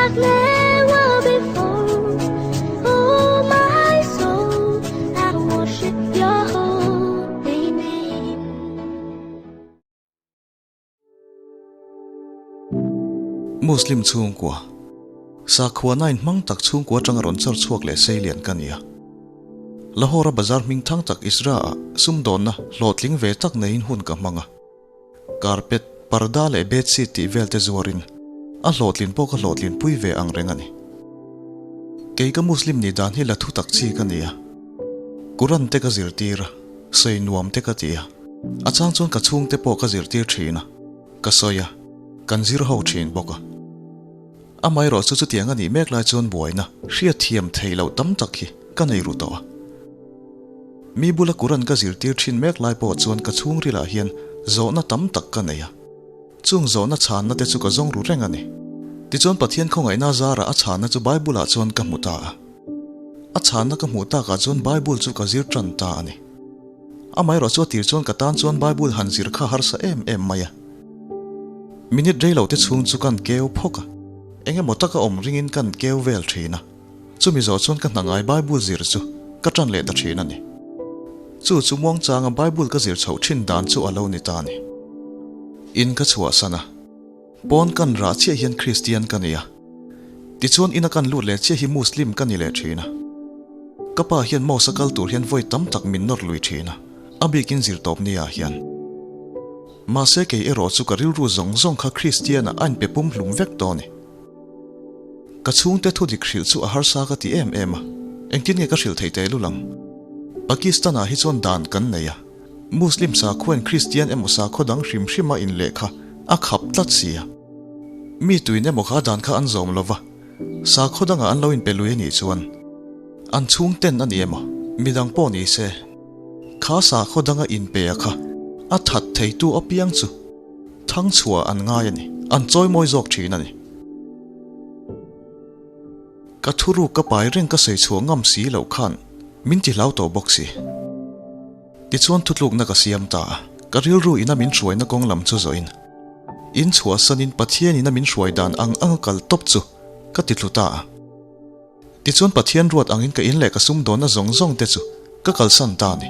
like never before. Oh, my soul, I worship your holy name. Muslim chhungkua, sakhuana inhmang tak chhungkua atanga rawn char chhuak leh seilian ka ni a. Lahore-a bazar hming thang tak Isra-ah sumdawnna hlawhtling ve tak neiin hun ka hmang a. Carpet, parda leh bedsheet tih vel te zuarin a hlawhtlin pawh ka hlawhtlin pui ve ang reng a ni. Kei ka Muslim nih dan hi la thu tak chi ka ni a. Quran te ka zirtir a, sawi nuam te ka ti a. A chang chuan ka chhungte pawh ka zirtir thin a, ka sawi a, kan zir ho thin bawk a. Amaherawh chu chutiang a nih mek lai chuan buaina hriatthiam theih loh tam tak hi ka nei ru tawh a. Mi bula Quran ka zirtir thin mek lai pawh chuan ka chhungrilah hian zawhna tam tak ka nei a. Chung zawhna chhanna te chu ka zawng ru reng a ni. Tichuan Pathian khawngaihna zarah a chhanna chu Bible-ah chuan ka hmu ta a. A chhanna ka hmuh takah chuan Bible chu ka zir tan ta a ni. Amaherawh chu a tir chuan ka tan chuan Bible han zir kha harsa em em mai a. Minute rei lo te chhung chu kan keu phawk a, eng emaw taka awm ringin kan keu vel thin a. Chumi zawh chuan ka hna ngai Bible zir chu ka tan leh ta thin a ni. Chu chu muangchanga Bible ka zir chhoh thin dan chu a lo ni ta a ni. In ka chhuahsan a, pawn kan rah chiah hian Kristian ka ni a. Tichuan ina kan lut leh chiah hi Muslim ka ni leh thin a. Ka pa hian mosque a kal tur hian vawi tam tak min nawr lui thin a, a bikin zirtawp ni ah hian. Mahse kei erawh chu ka rilru zawng zawng kha Kristian ah a inpe pum hlum vek tawh a ni. Ka chhungte thu dik hrilh chu a harsa ka ti em em a, engtin nge ka hrilh theih teh lul ang? Pakistan ah hi chuan dan kan nei a, Muslim sakhuain Kristian emaw sakhaw dang hrim hrima inlehkha a khap tlat si a. Mi tuin emaw kha dan kha an zawm lo va, sakhaw dangah an lo inpe lui a nih chuan an chhungten a ni emaw midang pawh ni se, kha sakhaw danga inpe a kha a that theitu apiang chu thangchhuah an ngai a ni, an chawimawi zawk thin a ni. Ka thuruk ka pai reng ka sawi chhuah ngam si loh khan min ti hlau tawh bawk si. Tichuan thutlukna ka siam ta a, ka rilru ina min hruaina kawng lam chu zawhin in chhuahsanin Pathian ina min hruai dan ang ang a kal tawp chu ka ti thlu ta a. Tichuan Pathian ruat angin ka in leh ka sumdawnna zawng zawng te chu ka kalsan ta a ni.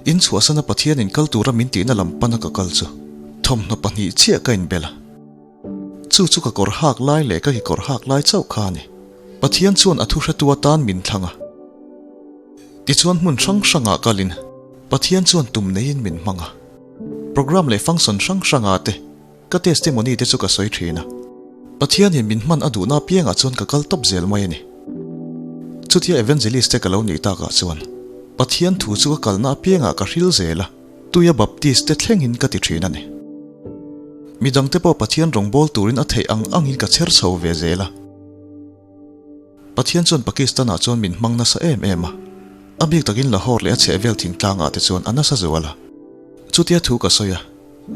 In chhuahsana Pathian in kal tura min tihna lam pana ka kal chu thawmhnaw pahnih chiah ka inbel a. Chu chu ka kawr hak lai leh ka kekawr hak lai chauh kha a ni. Pathian chuan a thuhretu atan min thlang a. Tichuan hmun hrang hrangah kalin Pathian chuan tum neiin min hmang a. Programme leh function hrang hrangah te ka testimony te chu ka sawi thin a. Pathianin min hman a duhna apiangah chuan ka kal tawp zel mai a ni. Chutia evangelist te ka lo nih takah chuan Pathian thu chu ka kalna apiangah ka hril zel a, tuia Baptist te thlengin ka ti thin a ni. Midangte pawh Pathian rawngbâwl turin a theih ang angin ka chher chho ve zel a. Pathian chuan Pakistan-ah chuan min hmang nasa em em a, a bik takin Lahore leh a chhehvel thingtlangah te chuan a nasa zual a. Chutia thu ka sawi a,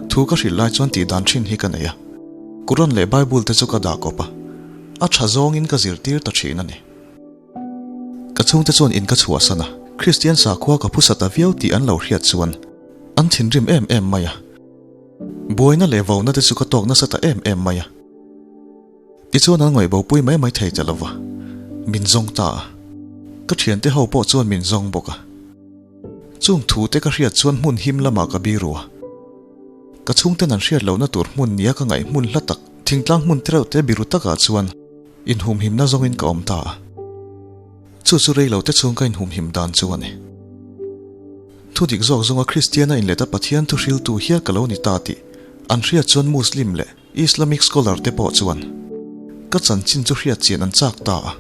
thu ka hrilh lai chuan tihdan thin hi ka nei a, Quran leh Bible te chu ka dah kawp a, a tha zawngin ka zirtir ta thin a ni. Ka chhungte chuan in ka chhuahsan a, Kristian sakhua ka phusa ta viau tih an lo hriat chuan an thinrim em em mai a. Buaina leh vauna te chu ka tawk nasa ta em em mai a. Tichuan an ngaih bopui mai mai thei ta lova, min zawng ta a. Ka thiante ho pawh chuan min zawng bawk a. Chung thu te ka hriat chuan hmun him lamah ka biru a. Ka chhungten an hriat lohna tur hmun nia ka ngaih hmun hla tak, thingtlang hmun tereuh te biru takah chuan inhumhimna zawngin ka awm ta a. Chu chu rei lo te chhung ka inhumhim dan chu a ni. Thudik zawk zawnga Kristiana inleta Pathian thuhriltu hial ka lo ni ta tih an hriat chuan Muslim leh Islamic scholar te pawh chuan ka chanchin chu hriat chian an chak ta a.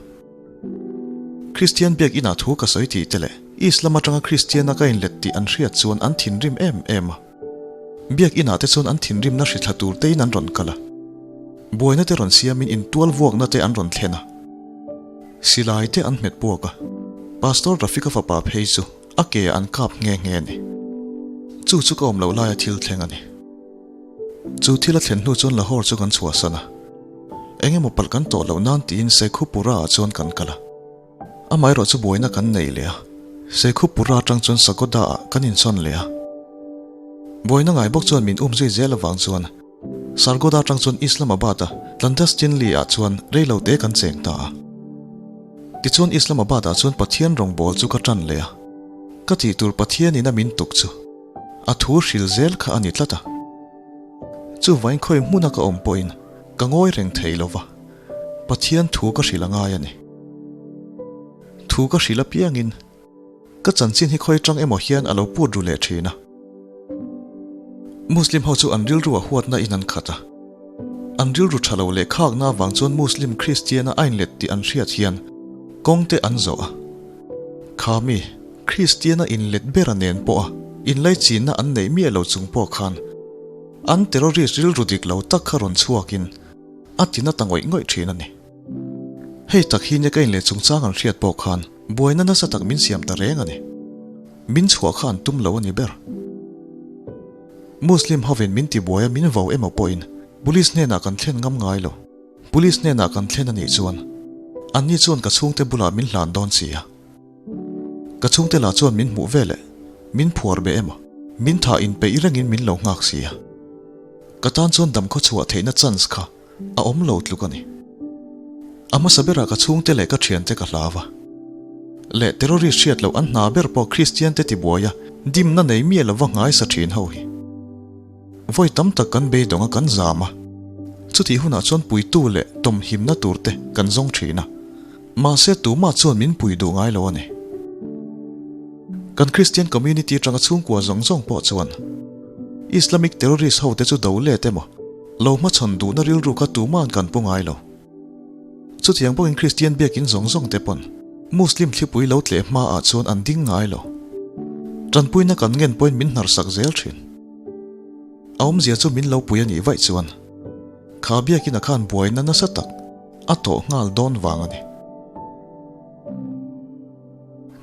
Kristian biak inah thu ka sawi tih te leh Islam atanga Kristiana ka inlet tih an hriat chuan an thinrim em em a. Biak inah te chuan an thinrimna hrithla tur tein an rawn kal a. Buaina te rawn siamin intual vuakna te an rawn thlen a. Silai te an hmet puak a. Pastor Rafika fapa phei chu a ke ah an kap nghe nghe a ni. Chu chu ka awm loh laia thil thleng a ni. Chu thil a thlen hnu chuan Lahore chu kan chhuahsan a, eng emaw palh kan tawh loh nan tiin Sheikhupura ah chuan kan kal a. Amaherawh chu buaina kan nei leh a, Sheikhupura atang chuan Sagoda ah kan insawn leh a. Buaina ngai bawk chuan min um zui zel avang chuan Sargoda atang chuan Islamabad a. Clandestinely ah chuan reilote kan cheng ta a. Tichuan Islamabad ah chuan Pathian rawngbawl chu ka tan leh a, ka tih tur Pathian in a min tuk chu a thu hril zel kha a ni tlat a. Chuvain khawi hmuna ka awm pawhin ka ngawi reng thei lo va, Pathian thu ka hrilh a ngai a ni. Thu ka hrilh apiangin ka chanchin hi khawi tang emaw hian a lo put ru leh thin a. Muslim ho chu an rilru a huatna in an khat a. An rilru tha lo leh khakna avang chuan Muslim Kristiana a inlet tih an hriat hian kawng te an zawh a. Kha mi Kristiana inlet bera nen pawha inlaichinna an neih miah lo chung pawh khan an terrorist rilru dik lo tak kha rawn chhuakin a tina ta ngawih ngawih thin a ni. Hei tak hi nia ka inleh chungchang an hriat pawh khan buaina nasa tak min siam ta reng a ni. Min chhuah kha an tum lo a ni ber. Muslim hovin min tibuai a min vo emaw pawhin Police hnenah kan thlen ngam ngai lo. Police hnenah kan thlen a nih chuan anni chuan ka chhungte bulah min hlan dawn si a. Ka chhungte lah chuan min hmuh veleh min phuar be emaw min thah inpeih rengin min lo nghak si a. Ka tan chuan damkhaw chhuah theihna chance kha a awm lo tluk a ni. A hmasa berah ka chhungte leh ka thiante ka hlau a. Leh terrorist hriat loh an hna ber pawh Kristian te tibuai a, dimna nei miah lova nghaisa thin ho hi. Vawi tam tak kan beidawng a kan zam a, chutih hunah chuan puitu leh tawmhimna tur te kan zawng thin a. Mahse tumah chuan min pui duh ngai lo a ni. Kan Kristian community atanga chhungkua zawng zawng pawh chuan Islamic terrorist ho te chu do let emaw lo hmachhawn duhna rilru kha tuma'n kan pu ngai lo. Chutiang bawkin Kristian biakin zawng zawng te pawn Muslim thlipui lo tleh hmaah chuan an ding ngai lo. Tanpuina kan ngen pawhin min hnarsak zel thin. A awmzia chu min lo pui a nih vaih chuan kha biakin a khan buaina nasa tak a tawh nghal dawn vang a ni.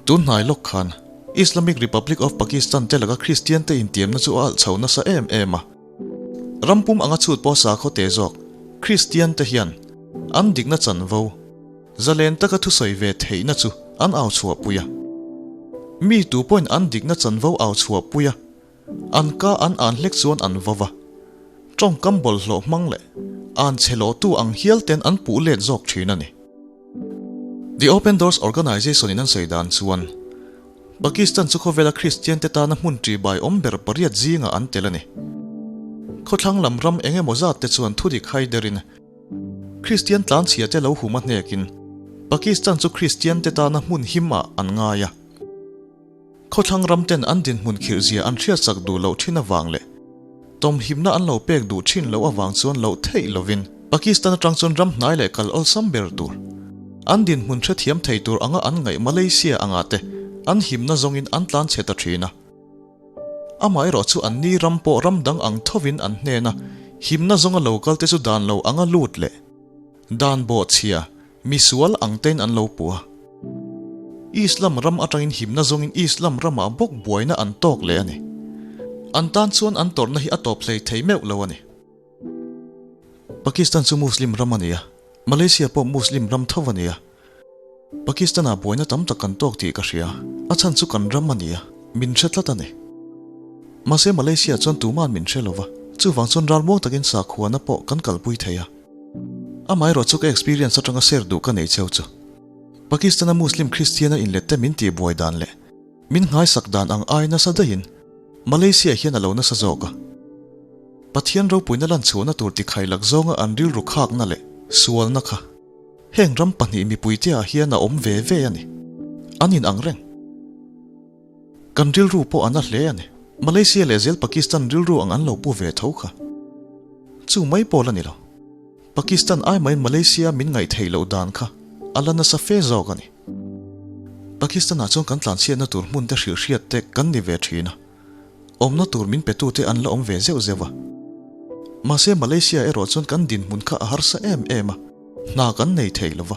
Tun hnai lawk khan Islamic Republic of Pakistan te laka Kristian te intiamna chu a alh chho nasa em em a. Ram pum anga chhut pawh sakhaw te zawk Kristian te hian an dikna chanvo zalen taka thusawi ve theihna chu an au chhuahpui a. Mi tu pawhin an dikna chanvo au chhuahpui a, an ka an an hlek chuan an vo va. Tawngkam bawlhhlawh hmang leh an chhe lawhtu ang hial ten an puh let zawk thin a ni. The Open Doors Organization in an sawi dan chuan Pakistan chu khawvela Kristian te tana hmun ṭihbai awm ber pariat zingah an tel a ni. Khawthlang lam ram eng emaw zat te chuan thudik hai derin Kristian tlanchhia te lo hum a hnekin Pakistan chu Kristian te tana hmun him ah an ngai a. Khawthlang ram ten an dinhmun khirh zia an hriatsak duh loh thin avang leh tawmhimna an lo pek duh thin loh avang chuan loh theih lovin Pakistan atang chuan ram hnai leh kal awlsam ber tur an dinhmun hrethiam thei tur anga an ngaih Malaysia anga te an himna zawngin an tlan chhe ta thin a. Amaherawh chu anni ram pawh ram dang ang thovin an hnena himna zawnga lo kal te chu dan lo anga lut leh dan bawhchhia Misual ang tein an lo puh a. Islam ram atangin himna zawngin Islam ramah bawk buaina an tawk leh a ni. An tan chuan an tawrhna hi a tawp hlei thei meuh lo a ni. Pakistan chu Muslim ram a ni a, Malaysia pawh Muslim ram tho a ni a. Pakistan-ah buaina tam tak kan tawk tih ka hria, a chhan chu kan ram a ni a, min hre tlat a ni. Mahse Malaysia chuan tuma'n min hre lo va, chuvang chuan ralmuang takin sakhuana pawh kan kalpui thei a. Amaherawh chu ka experience atanga share duh ka nei cheu chu. Pakistan-a Muslim Christian-a inlet te min tih buai dan leh min nghaisak dan ang ai nasa daihin Malaysia hian a lo nasa zawk a. Pathian ropuina lan chhuahna tur tikhai lak zawnga an rilru khakna leh sualna kha heng ram pahnih mipuite ah hian a awm ve ve a ni. An in ang reng. Kan rilru pawh a na hle a ni. Malaysia leh zel Pakistan rilru ang an lo pu ve tho kha. Chu mai pawl a ni lo. Pakistan ai mai Malaysia min ngaih theih loh dan kha a la nasa fe zawk a ni. Pakistan ah chuan kan tlanchhiatna tur hmun te hrilh hriat te kan ni ve thin a. Awmna tur min petu te an la awm ve zeuh zeuh a. Mahse Malaysia erawh chuan kan dinhmun kha a harsa em em a, hna kan nei thei lo va.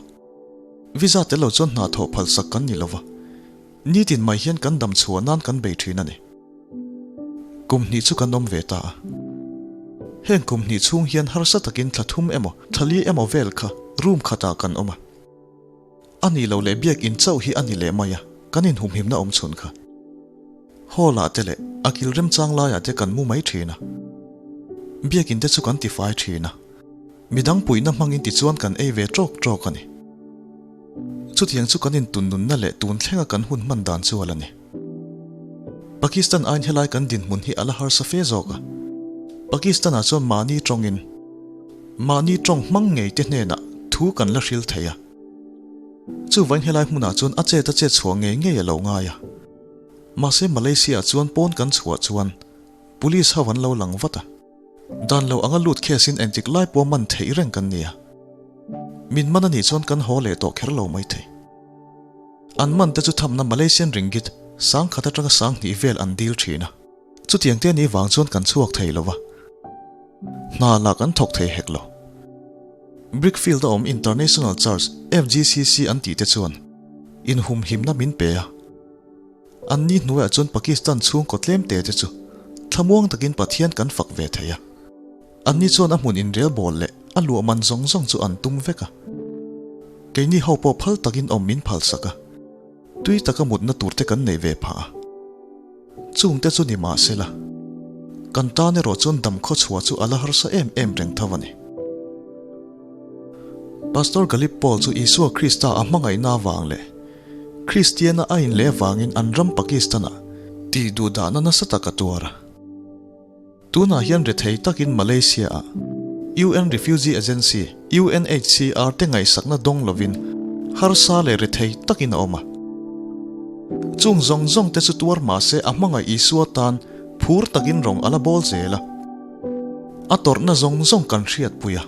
Visa tel lo chuan hna thawh phalsak kan ni lo va. Nitin mai hian kan dam chhuah nan kan bei thin a ni. Kum hnih chu kan awm ve ta a. Heng kum hnih chhung hian harsa takin thla thum emaw thla li emaw vel kha room khatah kan awm a. A nih loh leh biakinn chauh hi a ni leh mai a, kan inhumhimna awm chhun kha. Hall ah te leh a kil remchang laiah te kan mu mai thin a. Biakinn te chu kan tifai thin a. Midang puihna hmangin tichuan kan ei ve ṭawk ṭawk a ni. Chutiang chu kan intunnunna leh tun thlenga kan hun hman dan chu a la ni. Pakistan aiin helai kan dinhmun hi a la harsa fe zawk a. Pakistan-ah chuan mahni tawngin, mahni tawng hmang ngei te hnenah thu kan la hril thei a. Chuvain helai hmunah chuan a chet a chet chhuah ngei ngei a lo ngai a. Mahse Malaysia-ah chuan pawn kan chhuah chuan Police ho an lo lang vat a. Dan lo anga lut case in engtik lai pawh man theih reng kan nia. Min man anih chuan kan haw leh tawh kher lo maithei. An man te chu thamna Malaysian ringgit sangkhat atanga sanghnih vel an dil thin a. Chutiang te anih vang chuan kan chhuak thei lo va. Hna lah kan thawk thei hek lo. Brickfield a awm International Church FGCC an tih te chuan inhumhimna min pe a. An ni hnuaiah chuan Pakistan chhungkaw tlem te te chu thlamuang takin Pathian kan fak ve thei a. An ni chuan a hmun inrel bawl leh a luah man zawng zawng chu an tum vek a. Keini ho pawh phal takin awm min phalsak a, tui taka mutna tur te kan nei ve phah a. Chung te chu ni mah se la, kan tan erawh chuan dam khawchhuah chu a la harsa em em reng tho a ni. Pastor Galip Paul chu Isua Krista a hmangaihna avang leh Kristiana a inleh avangin an ram Pakistan-ah tih duhdahna nasa tak a tuar a. Tunah hian rethei takin Malaysia-ah UN Refugee Agency, UNHCR, te ngaihsakna dawng lovin harsa leh rethei takin a awm a. Chung zawng zawng te chu tuar mahse a hmangaih Isua tan phur takin rawng a la bawl zel a. A tawrhna zawng zawng kan hriatpui a,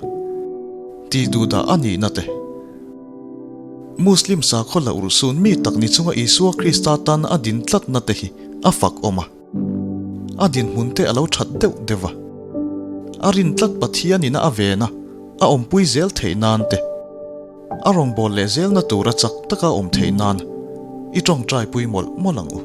tih duhdah a nihna te. Muslim sakhaw la urhsun mi tak ni chunga Isua Krista tan a din tlatna te hi a fak awm a. A dinhmun te a lo that deuh deuh a. A rin tlat Pathianin a ven a, a awmpui zel theih nan te, a rawngbâwl leh zelna tura chak taka awm theih nan i tawngtaipui mawlh mawlh ang u.